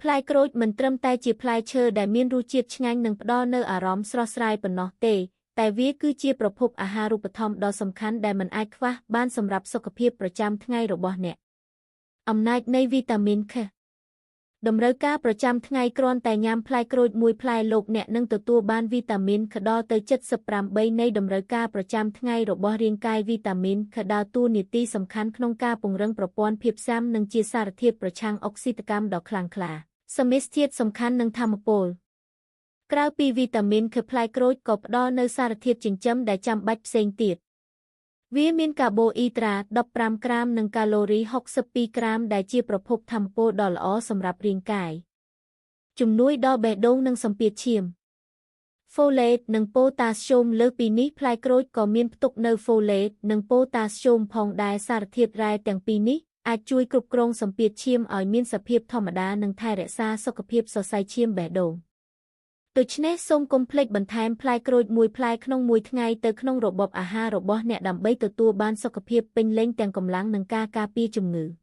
ផ្លែក្រូចមិនត្រឹមតែជាផ្លែឈើដែលមានរសជាតិឆ្ងាញ់និងផ្ដល់នូវអារម្មណ៍ស្រស់ស្រាយប៉ុណ្ណោះទេ តែវាគឺជាប្រភពអាហារូបត្ថម្ភដ៏សំខាន់ដែលមិនអាចខ្វះបានសម្រាប់សុខភាពប្រចាំថ្ងៃរបស់អ្នក។ អំណាចនៃវីតាមីន K តម្រូវការប្រចាំថ្ងៃគ្រាន់តែញ៉ាំផ្លែក្រូចមួយផ្លែលោកអ្នកនឹងទទួលបានវីតាមីន K ដល់ទៅ78នៃតម្រូវការប្រចាំថ្ងៃរបស់រាងកាយវីតាមីន K ដើរតួនាទីសំខាន់ក្នុងការពង្រឹងប្រព័ន្ធភាពស៊ាំនិងជាសារធាតុប្រឆាំងអុកស៊ីតកម្មដ៏ខ្លាំងក្លាសមាសធាតុសំខាន់និងថាមពលក្រៅពីវីតាមីន K ផ្លែក្រូចក៏ផ្ដល់នូវសារធាតុចិញ្ចឹមដែលចាំបាច់ផ្សេងទៀតវាមានកាបូអ៊ីដ្រាត15ក្រាមនិងកាឡូរី62ក្រាមដែលជាប្រភពថាមពលដ៏ល្អសម្រាប់រាងកាយជំនួយដល់បេះដូងនិងសម្ពាធឈាមហ្វូឡេតនិងប៉ូតាស្យូមលើសពីនេះផ្លែក្រូចក៏មានផ្ទុកនូវហ្វូឡេតនិងប៉ូតាស្យូមផងដែរសារធាតុរ៉ែទាំងពីរនេះអាចជួយគ្រប់គ្រងសម្ពាធឈាមឲ្យមានសភាពធម្មតានិងថែរក្សាសុខភាពសរសៃឈាមបេះដូងដូច្នេះសូមកុំភ្លេចបន្ថែមផ្លែក្រូចមួយផ្លែក្នុងមួយថ្ងៃទៅក្នុងរបបអាហាររបស់អ្នកដើម្បីទទួលបានសុខភាពពេញលេញទាំងកម្លាំងនិងការការពារជំងឺ។